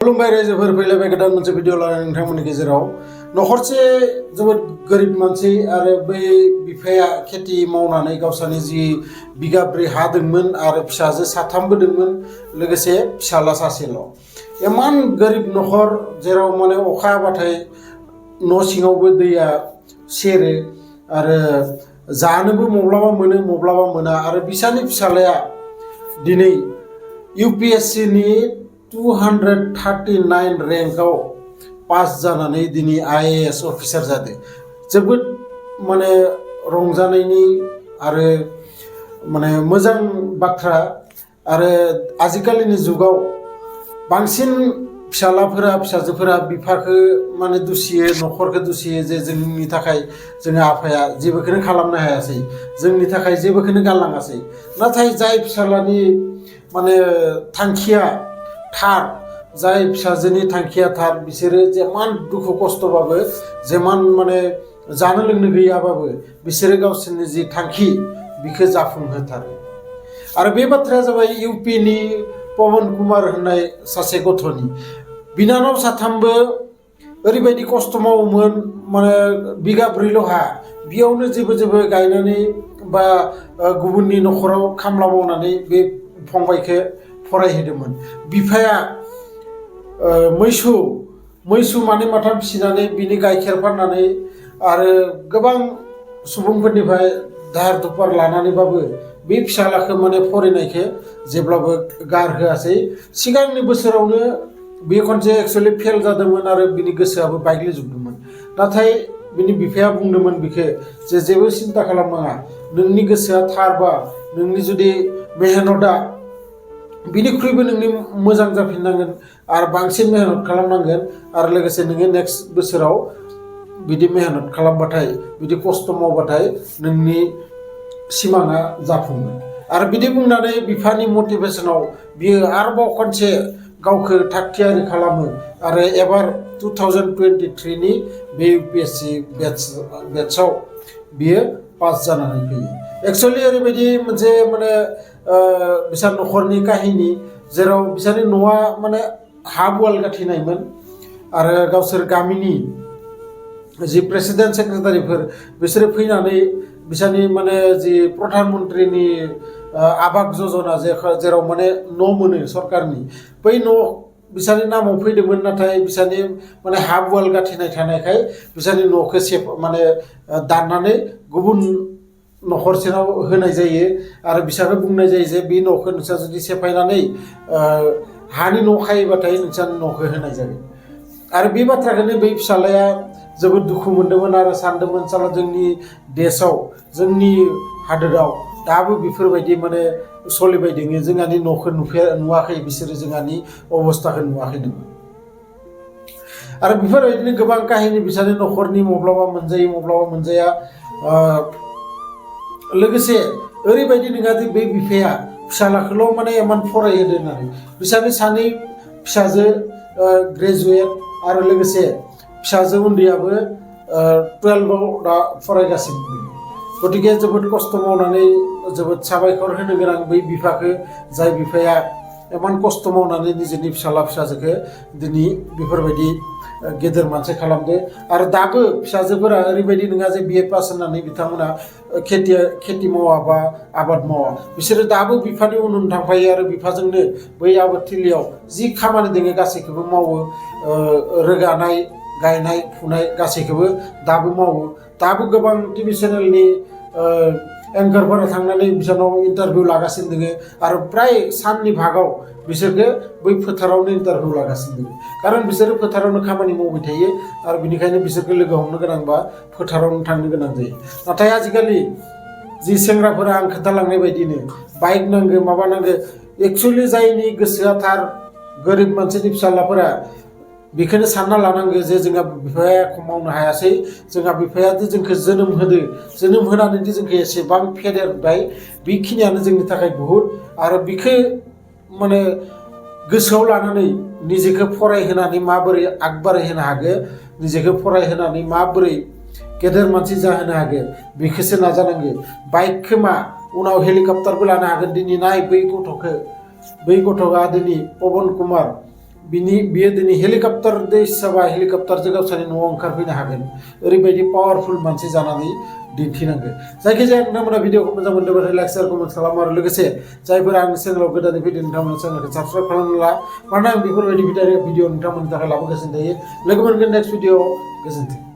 खुलुमबाय रायजोफोर फैलायबाय गोदान मोनसे भिडिअ लानानै नोंथांमोननि गेजेराव नखरसे जोबोद गोरिब मानसि आरो बै बिफाया खेथि मावनानै गावसानि जि बिगाब्रै हा दंमोन आरो फिसाजो साथामबो दंमोन लोगोसे फिसाला सासेल' इमान गोरिब नखर जेराव माने अखा हाबाथाय न' सिङावबो दैया सेरो आरो जानोबो मब्लाबा मोनो मब्लाबा मोना आरो बिसानि फिसालाया दिनै UPSC नि 239 रेंकआव पास जानानै दिनै IAS अफिसार जादों। जोबोद माने रंजानायनि आरो माने मोजां बाथ्रा आरो आजिखालिनि जुगाव बांसिन फिसालाफोरा फिसाजोफोरा बिफाखौ माने दुसियो नखरखौ दुसियो जे जोंनि थाखाय जोंहा आफाया जेबोखौनो खालामनो हायासै जोंनि थाखाय जेबोखौनो गालाङासै नाथाय जाय फिसालानि माने थांखिया थार जाय फिसाजोनि थांखिया थार बिसोरो जेमान दुखु खस्थबाबो जेमान माने जानो लोंनो गैयाबाबो बिसोरो गावसोरनि जि थांखि बिखौ जाफुंहोथारो आरो बे बाथ्राया जाबाय UP नि पवन कुमार होननाय सासे गथ'नि बिनानाव साथामबो ओरैबायदि खस्थ मावोमोन माने बिगाब्रैल' हा बेयावनो जेबो गायनानै बा गुबुननि नखराव खामला मावनानै बे फंबायखौ फरायहोदोंमोन बिफाया मैसो मानै माथाम फिसिनानै बिनि गाइखेर फाननानै आरो गोबां सुबुंफोरनिफ्राय दाहार दुपार लानानैबाबो बे फिसालाखौ माने फरायनायखौ जेब्लाबो गारहोआसै सिगांनि बोसोरावनो बे खनसे एक्चुअलि फेल जादोंमोन आरो बिनि गोसोआबो बायग्लिजोबदोंमोन नाथाय बिनि बिफाया बुंदोंमोन बिखौ जे जेबो सिन्था खालामनाङा नोंनि गोसोआ थारबा नोंनि जुदि मेहनता बिनिख्रुइबो नोंनि मोजां जाफिननांगोन आरो बांसिन मेहनत खालामनांगोन आरो लोगोसे नोङो नेक्स्ट बोसोराव बिदि मेहनत खालामबाथाय बिदि खस्थ मावबाथाय नोंनि सिमाङा जाफुंगोन आरो बिदि बुंनानै बिफानि मटिभेसनाव बियो आरोबाव खनसे गावखौ थागथियारि खालामो आरो एबार 2023 नि बे UPSC बेट्सआव बियो पास जानानै फैयो एक्चुअलि ओरैबायदि मोनसे माने बिसार नखरनि काहिनी जेराव बिसारनि न'आ माने हा वाल गाथिनायमोन आरो गावसोर गामिनि जि प्रेसिडेन्ट सेक्रेटारिफोर बिसोरो फैनानै बिसारनि माने जि प्रधान मन्त्रिनि आबास योजना जेराव माने न' मोनो सरकारनि बै न' बिसारनि नामाव फैदोंमोन नाथाय बिसारनि माने हाफ वाल गाथिनाय थानायखाय बिसारनि न'खौ माने दाननानै गुबुन नखरसेनाव होनाय जायो आरो बिसोरबो बुंनाय जायो जे बे न'खौ नोंसा जुदि सेफायनानै हानि न' खायोबाथाय नोंसानि न'खौ होनाय जागोन आरो बे बाथ्राखौनो बै फिसालाया जोबोद दुखु मोन्दोंमोन आरो सानदोंमोन साला जोंनि देशआव जोंनि हादोराव दाबो बेफोरबायदि माने सोलिबाय दङ जोंहानि न'खौ नुवाखै बिसोरो जोंहानि अबस्थाखौ नुवाखै दङ आरो बेफोरबायदिनो गोबां काहिनी बिसोरनि नखरनि मब्लाबा मोनजायो मब्लाबा मोनजाया लोगोसे ओरैबायदि नङा दि बे बिफाया फिसालाखौल' माने इमान फरायहोदों होननानै बिसोरनि सानै फिसाजो ग्रेजुवेट आरो लोगोसे फिसाजो उन्दैयाबो 12आव दा फरायगासिनो दं गतिके जोबोद खस्थ मावनानै जोबोद साबायखर होनो गोनां बै बिफाखौ जाय बिफाया इमान खस्थ मावनानै निजेनि फिसाला फिसाजोखौ दिनै बेफोरबायदि गेदेर मानसि खालामदो आरो दाबो फिसाजोफोरा ओरैबायदि नङा जे BA पास होननानै बिथांमोना खेथि मावा बा आबाद मावा बिसोरो दाबो बिफानि उन उन थांफायो आरो बिफाजोंनो बै आबादथिलियाव जि खामानि दङ गासैखौबो मावो रोगानाय गायनाय फुनाय गासैखौबो दाबो मावो दाबो गोबां टिभि चेनेलनि एंकारफोरा थांनानै बिसोरनाव इन्टारभिउ लागासिनो दङ आरो प्राय साननि भागाव बिसोरखौ बै फोथारावनो इन्टारभिउ लागासिनो दङ खारन बिसोरो फोथारावनो खामानि मावबाय थायो आरो बिनिखायनो बिसोरखौ लोगो हमनो गोनांबा फोथारावनो थांनो गोनां जायो नाथाय आजिखालि जि सेंग्राफोरा आं खोन्थालांनाय बायदिनो बाइक नांगौ माबा नांगौ एक्चुअलि जायनि गोसोआ थार गोरिब मानसिनि फिसालाफोरा बेखौनो सानना लानांगौ जे जोंहा बिफाया मावनो हायासै जोंहा बिफाया जोंखौ जोनोम होदो जोनोम होनानै जोंखौ एसेबां फेदेरबाय बेखिनियानो जोंनि थाखाय बहुद आरो बेखौ माने गोसोआव लानानै निजेखौ फरायहोनानै माबोरै आगबारायहोनो हागोन निजेखौ फरायहोनानै माबोरै गेदेर मानसि जाहोनो हागोन बेखौसो नाजानांगौ बाइकखौ मा उनाव हेलिकप्टारबो लानो हागोन दिनै नाय बै गथ'आ दिनै पवन कुमार बियो दिनै हेलिकप्टार दै हिसाबै हेलिकप्टारजों गावसोरनि न'आव ओंखारफैनो हागोन ओरैबायदि पावारफुल मानसि जानानै दिन्थिनांगोन जायखिजाया नोंथांमोना भिडिअखौ मोजां मोनदोंबाथाय लाइक शेयार कमेन्ट खालामो आरो लोगोसे जायफोरा आंनि चेनेलाव गोदानै फैदों नोंथांमोना चेनेलखौ साबस्क्राइब खालामना ला मानोना आं बेफोरबायदि भिडिअ नोंथांमोननि थाखाय लाबोगासिनो थायो लोगो मोनगोन नेक्स्ट भिडिअ गोजोन्थों।